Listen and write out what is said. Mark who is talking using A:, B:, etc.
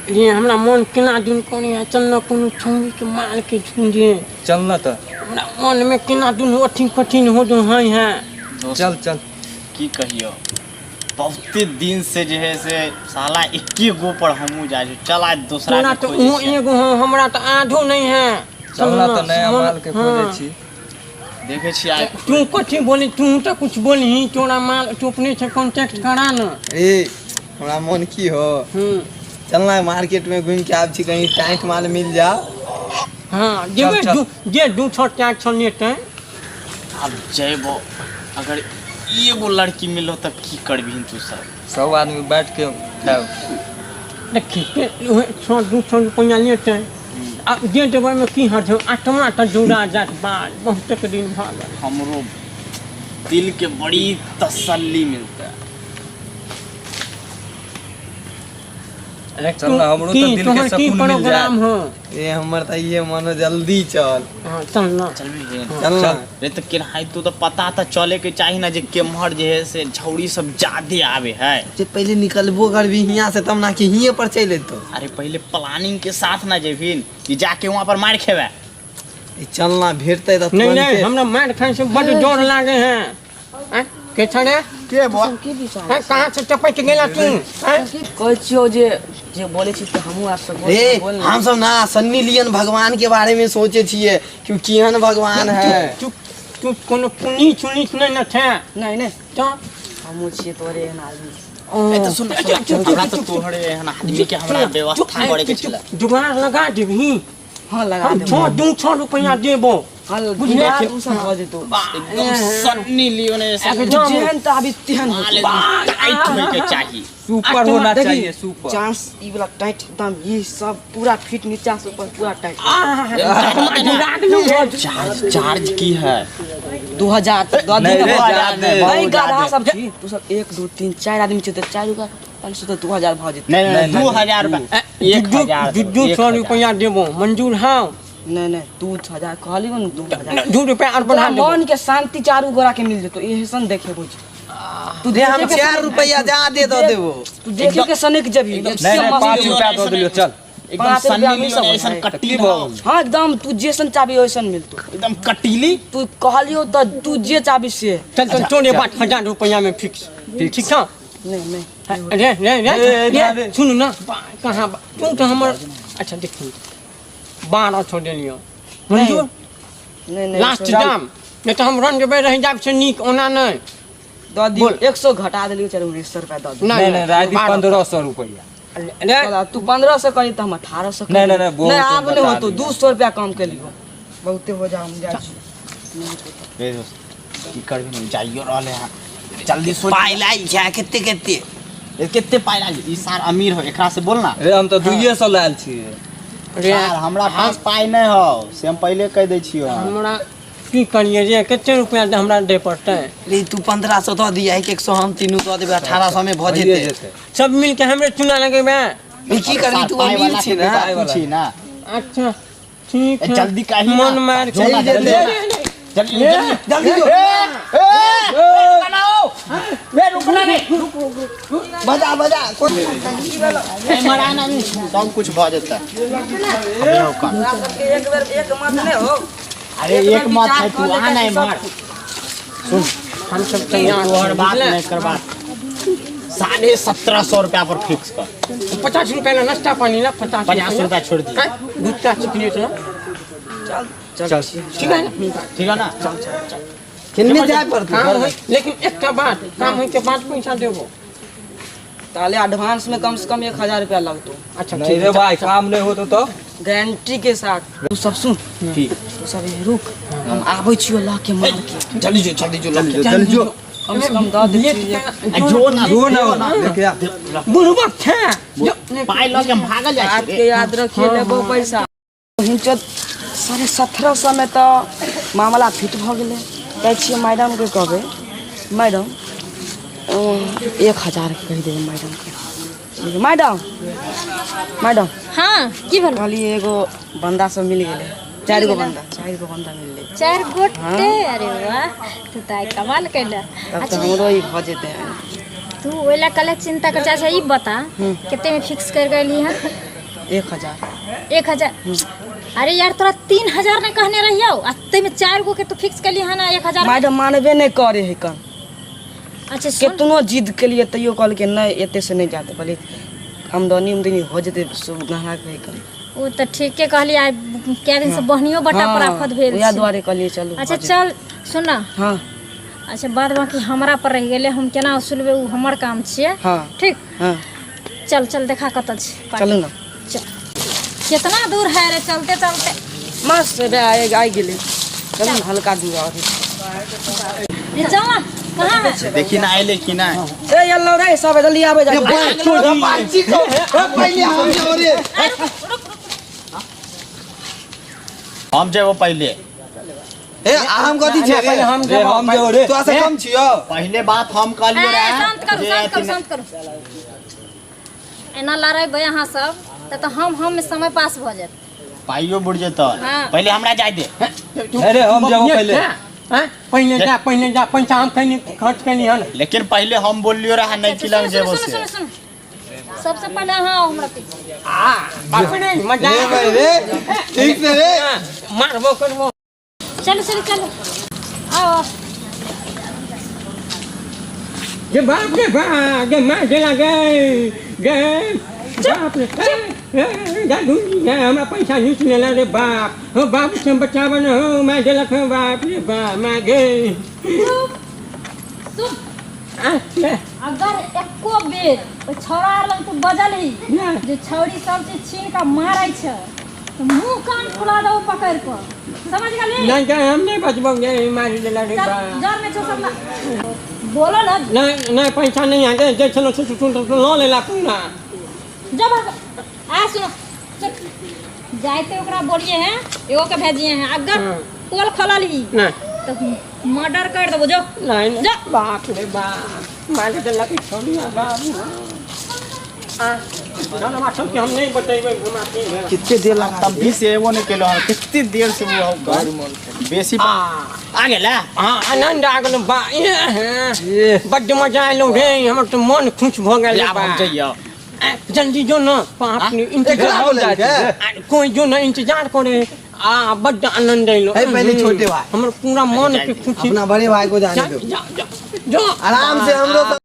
A: रे हमरा मन केना दिन कोने है चल न कोनो छौड़ी के माल के झुंझे
B: चल न तऽ
A: हमरा मन में केना दुन अथी कठिन हो जो है है
B: चल चल
C: की कहियो बहुते दिन से जे है से साला एके गो पर हमहूँ जाइ छी चल आज दोसरा
A: तोरा
C: के
A: तो
C: खोजै
A: वो
C: छियै।
A: एगो हो हमरा तो आधो नहीं है
B: चल न तऽ नया
A: मन-
B: माल के खोजै
A: हाँ।
B: छी
C: देखै छियै आइ
A: तू कथी बोली तू तो कुछ बोली तोरा माल तू अपने से कांटेक्ट करा न
D: ए हमरा मन की हो चलना मार्केट में घूम के आब छी कहीं टाइट माल मिल जा
A: हाँ जेबे
B: चल।
A: दू जे दू छः चार छः लेते
C: आब जयबो अगर एगो लड़की मिलो तब की करबिही तू सब
B: सब आदमी बैठ के खायब
A: देखी उहे छः दू छः रुपया लेते आ जे देबै में की हर्ज हो आत्मा तऽ जुड़ा जात बाल बहुते दिन भऽ गेल
C: हमरो दिल के बड़ी तसल्ली मिलता है
A: अरे
B: चल ना, हमरो
A: की
B: तऽ दिल के
A: तोहर की
B: सकून मिल
A: प्रोग्राम हो
D: ए हमर तऽ ये मनो जल्दी चल
A: हाँ चल ना
C: चलबी हे
D: चल ना
C: रे तो केनाहितो तो पता तो चले के चाही ना जे केम्हर जे है से झौड़ी सब ज्यादे आवे है
D: जे पहिले निकलबो करबी हियाँ से तब ना कि हिये पर चलि एतौ
C: अरे पहले प्लानिंग के साथ ना जेबिन कि जाके वहां पर मार खेबे
D: ए चल ना भेटतै तऽ
A: नहीं नहीं
D: तुरन्ते
A: हमरा मार खाए से बड डर लागे है आँय, के छड़े
C: के बा
E: की विचार
A: आँय, कहाँ से टपक गेला तू आँय?
E: कहै छियौ जे जे बोलै छी तऽ हमहूँ आर सब
D: रे
E: बोल
D: हम सब ना सन्नी लियन भगवान के बारे में सोचे छियै कि केहन भगवान है
A: तू तू कोनो पुनीच उनीच नहीं न छे
E: नहि नहि
A: तो
E: हमहूँ छियै तोरे एहन आदमी
A: ओ,
C: ए तो सुन सुन हमरा तो तोहरे एहन आदमी के हमरा व्यवस्था करे के छलै
A: जुगाड़ लगा देबही
E: हाँ लगा
A: हम
E: देबो
A: छः दू छः रुपया देबो
E: हाँ
A: बुझले
E: जुगाड़ उ सब भऽ जेतौ
C: एकदम सन्नी लियोन ऐसा
A: एकदम
E: जेहन तऽ अभी तेहन होतौ
C: माल एकदम टाइट होय के चाही
B: सुपर होना
E: देखी,
B: चाहिए सुपर
E: चांस ई वाला टाइट एकदम ई सब पूरा फिट नीचा से ऊपर पूरा टाइट
C: चार्ज चार्ज की है
E: 2000 तक दऽ
B: नहीं
E: दी
B: रे,
E: ना
B: जादे।
E: नहीं गधा सब छी तू सब 1 2 3 4 आदमी छी तऽ 4 गो 500 तऽ 2000 भऽ जेतै
C: नहीं नहीं
B: नहीं,
C: दू हजार रुपया एक हजार
A: दू दू
C: एक
A: सौ
C: हजार।
A: रुपया देबो मंजूर हाँ
E: नहीं नहीं 2000 कहली ने 2000
A: दू रुपया और बढ़ा
E: तोरा
A: देबो
E: मन के शांति चारू गोरा के मिल जेतो एहसन देखेबो छी तू
D: रे हम
E: देखे के
D: चार
E: सनक-
D: रुपया जा दे दऽ देबो
E: तू देखे के सनक जबी
B: नहीं नहीं 5 रुपया दऽ देलियो चल
C: एकदम
E: पाँच रुपया
C: सन्नी
E: में
C: लियोन
E: सब
C: ऐसा
E: है।
C: कटील हो
E: हाँ एकदम तू जेसन चाबी वैसन मिलतो
C: एकदम कटीली
E: तू कहलियो तऽ तू जे चाबी से
A: चल चल तोरे बात हजार रुपया में फिक्स ठीक है
E: नहीं नहीं
A: रे रे रे
B: ए,
A: रे
B: रे।
A: सुन ना कहाँ तू तो हमर अच्छा देखी 1200 देलियो मंजूर
E: नहीं नहीं
A: लास्ट दाम नहीं तो हम रन जेबै रहि जाब से नीक ओना नहीं
E: दऽ दियौ
A: बोल।
E: 100 घटा देलियो चल 1900 रुपया दऽ दियौ
B: नहीं नहीं राय दी 1500 रुपया
A: रे
E: चल, तू 1500 करी तऽ हम 1800
B: नहीं, नहीं, नहीं, बहुत
E: नहीं आब नहीं
B: बता
E: होतो
B: दियौ।
E: 200 रुपया कम केलियो बहुते हो जा हम जाइ छी
C: रे दोस्त की करबी नहीं जाइयो रहले हैं जल्दी सोच
D: पाइ लागि छै कते कते
C: ए, कते पाइ लागि ई सार अमीर हो एकरा से बोल ना
B: रे हम तऽ 200 लायल छियै
A: रे
C: सार हमरा पास पाइ नहीं हो से हम पहले कह दै छियो
A: हमरा की करिए रे कते रुपया दे हमरा दे पड़तै
D: रे तू 1500 दऽ दिया एक एक सौ हम तीनू दऽ देबै 1800 में भऽ
B: भइए
D: जेतै
B: जेतै
A: सब मिलके हमरे चुना लगेबै
D: रे की करबी तू
C: पाइ
D: अमीर
C: वाला
D: छी
C: के
D: ना
C: पाइ वाला छी ना
A: अच्छा ठीक
C: ए,
A: है
C: जल्दी कही ना।
A: मन मार
C: जो ना,
A: के
C: जल्दी जल्दी जल्दी
D: जल्दी जो बजा बजा कोन
C: ए, मराना नहीं सब कुछ भऽ जेतै अबे हो कन।
E: तोरा सबके एक बेर एक मत नहीं हो
C: अरे
E: एक बेर
C: एक मत
E: विचार
C: है तू
E: कऽ
C: आ
E: लेतै
C: नहीं
E: सब
C: मार सुन
A: हम सब तैयार
C: तोहर
A: छी,
C: बात
A: बुझले?
C: नहीं करबा 1750 रुपया पर फिक्स कर
A: 50 रुपया ला नाश्ता पानी ला 50
C: 50 रुपया छोड़ दी
A: हाँ, दूध चॉकलेट ला
E: चल चल
A: ठीक है ना
C: ठीक है ना
D: किन्ने जाय पड़तै
A: काम होई लेकिन एकटा बात काम होई के बाद पैसा देबो
E: ताले एडवांस में कम से कम 1000 रुपया लगतो
A: अच्छा
B: नहीं
A: ठीक
B: रे
A: है
B: भाई काम नहीं होतो तो
E: गारंटी के साथ तू सब सुन
C: ठीक
E: तू सब यहीं रुक हम आबै छियो लऽ के मार के
C: जल्दी जो जल्दी जो लग
B: जल्दी जो
E: कम से कम दऽ दै छियै
C: आ, जो ना
B: जो ना देख या
A: बुढ़बा छे जो
C: पाइ लऽ के हम भागल जाइ
E: बात
C: छी
E: के
C: रे।
E: याद रखिए लेबो पैसा हिंचत 1750 में तऽ मामला फिट भऽ गेलै जाइ छियै मैडमके कहबै मैडम 1000 के कहि देबै मैडमके मैडम मैडम
F: हाँ की भेल
E: कहलियै एगो बन्दा सब मिल गेलै चारि गो बन्दा चारि गो बन्दा मिललै
F: चारि गोटे अरे वाह तू तऽ आइ कमाल कैला
E: तब तऽ हमरो ई भऽ जेतै
F: तू ओहि लए कले चिंता कर अच्छा ई बता कते में फिक्स कर गेली हन
E: 1000।
F: 1000? अरे यार, तोरा 3000 ने कहने रहियौ आ तैमे 4 गो के तू फिक्स केली हन 1000।
E: मैडम मानबे नहि करे है कन।
F: अच्छा सुन,
E: केतनो जिद केलिए तैयो कहलकै नहि, एते से नहि जाते, कहलिए आमदनी उमदनी हो जेतै सब ग्राहक है कन।
F: ओ तऽ ठीके कहली, आइ कए दिन से बहनियो बटा प्राफत भेल
E: उएह
F: छै।
E: दुआरे कहलिए चलू।
F: अच्छा चल, सुन ना।
E: हाँ।
F: अच्छा, बाद बाकी हमरा पर रहि गेलै, हम केना वसूलबै ओ हमर काम छियै।
E: हाँ।
F: ठीक।
E: हाँ।
F: चल चल, देखा कतऽ छै पार्टी।
E: चलू ना।
F: चल, कितना दूर है रे चलते चलते?
E: मस्त रे, आइ आइ गेलै, चलू ने, हल्का दूर और।
F: रे चल ना, कहाँ है?
C: देखी ना अयलै कि नहि।
E: ए अल्लाह रे, सब जल्दी आबे जा।
D: बाची को पहिले हम जेबो रे।
C: हम जेबो पहिले।
D: ए आ हम कथी छियै रे?
A: हम
B: रे हम जेबो रे।
D: तोरा से कम छियौ।
C: पहिले बात हम कहलियो
F: ए,
C: रहे
F: शांत करू,
C: जे
F: शांत करू,
C: अथी
F: शांत करू। एना लड़ेबै अहाँ सब तऽ हम में समय पास भऽ जायत।
C: पाइयो बुझ जेतौ।
F: हाँ।
C: पहिले हमरा जाय दे।
B: अरे हम जेबो पहिले।
A: हाँ, पहिले जा, पहिले जा, पैसा हम कहीं खर्च कैली हन।
C: लेकिन पहिले हम बोललियो रहे नहीं
F: अच्छा,
C: खिलाम
F: सुनू,
C: जेबो
F: सुनू,
C: से।
F: सुनू, सुनू। सबसे पहिले अहाँ आओ हमरा पीछे।
A: आ बाप रे, मजा
D: रे भाई रे, ठीक से रे।
A: मारबो करबो।
F: चलू चलू चलू, आओ आओ।
A: गे बाप रे बाप, गे मार देला गे, गे बाप रे, ए, ए, दादू जी, ए, हमरा पैसा लूट लेला रे बाप हो, बाप से बचावन हो, मार देलक हो, बाप रे बाप, मार गे।
F: चुप, सुन।
A: आ, ले,
F: अगर एको बेर ओहि छौड़ा आर लग तू बजलही
A: ना।
F: जे छौड़ी सब चीज छीन कऽ मारै छै तऽ मुँह कान फुला दहो पकड़ि कऽ, समझ गेली?
A: नहीं गे, हम नहीं बचबो गे, मार देला रे
F: चल
A: बाप।
F: जर में छौ सब बोलो ना।
A: नहीं नहीं, पैसा नहीं है जे छलो से सुन लऽ लेला पूरा।
F: जब आ सुनो, चल जाइते ओकरा बोलिए हैं, एगो के भेजिए हैं, अगर पोल खोललही
A: नहीं
F: तऽ मर्डर कर देबो, जो।
A: नहीं नहीं।
F: जा।
A: बाप रे बाप, मार देला के छोड़िया बाबू। आ चलो सब के हम नहीं बतेबै घुमा के।
D: कितने देर लगा
C: तब भी से एबो नहीं केलो हन, कितनी देर से वो हम बेसी
A: आ
C: आ गेला।
A: हाँ, आनंद आ गेल बा, ए, बड्ड मजा एलौ रे, हमर तऽ मन खुश भऽ गेल
C: आब
A: बा।
C: हम जइयो।
A: ए, जल्दी जो न, बाप रे,
D: एकरा
A: इंतजार
D: बोलै के?
A: आ, कोई जो न इंतजार करे, आ बड्ड आनंद एलो।
D: है पहले छोटे भाई।
A: हमर पूरा मन के खुशी।
D: अपना बड़े भाई को जाने
A: जा
D: दो।
A: जा जा, जो।
D: आराम से हमरो।